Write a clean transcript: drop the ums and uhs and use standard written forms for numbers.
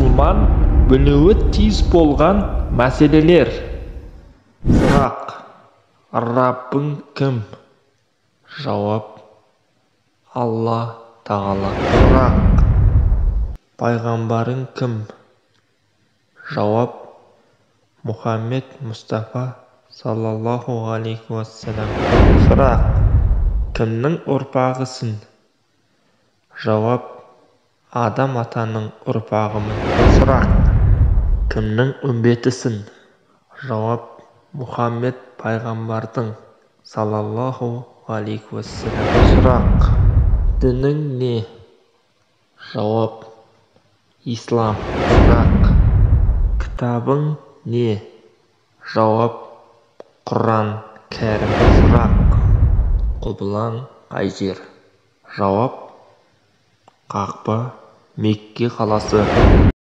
Мұсылман білуі тиіс болған мәселелер. Сұрақ: Раббың кім? Жауап: Алла Тағала. Сұрақ: Пайғамбарың кім? Жауап: Мұхаммед Мұстафа саллаллаху алейхи уассалам. Сұрақ: Кімнің ұрпағысың? Жауап: Адам атаның ұрпағымын. Сұрақ: Кімнің үмбетісің? Жауап: Мұхаммед пайғамбардың саллаллаху алейхи уассалам. Сұрақ: Дінің не? Жауап: Ислам. Сұрақ: Кітабың не? Жауап: Құран Кәрім. Сұрақ: Құбылаң қай жер? Жауап: Қағба, Мекке қаласы.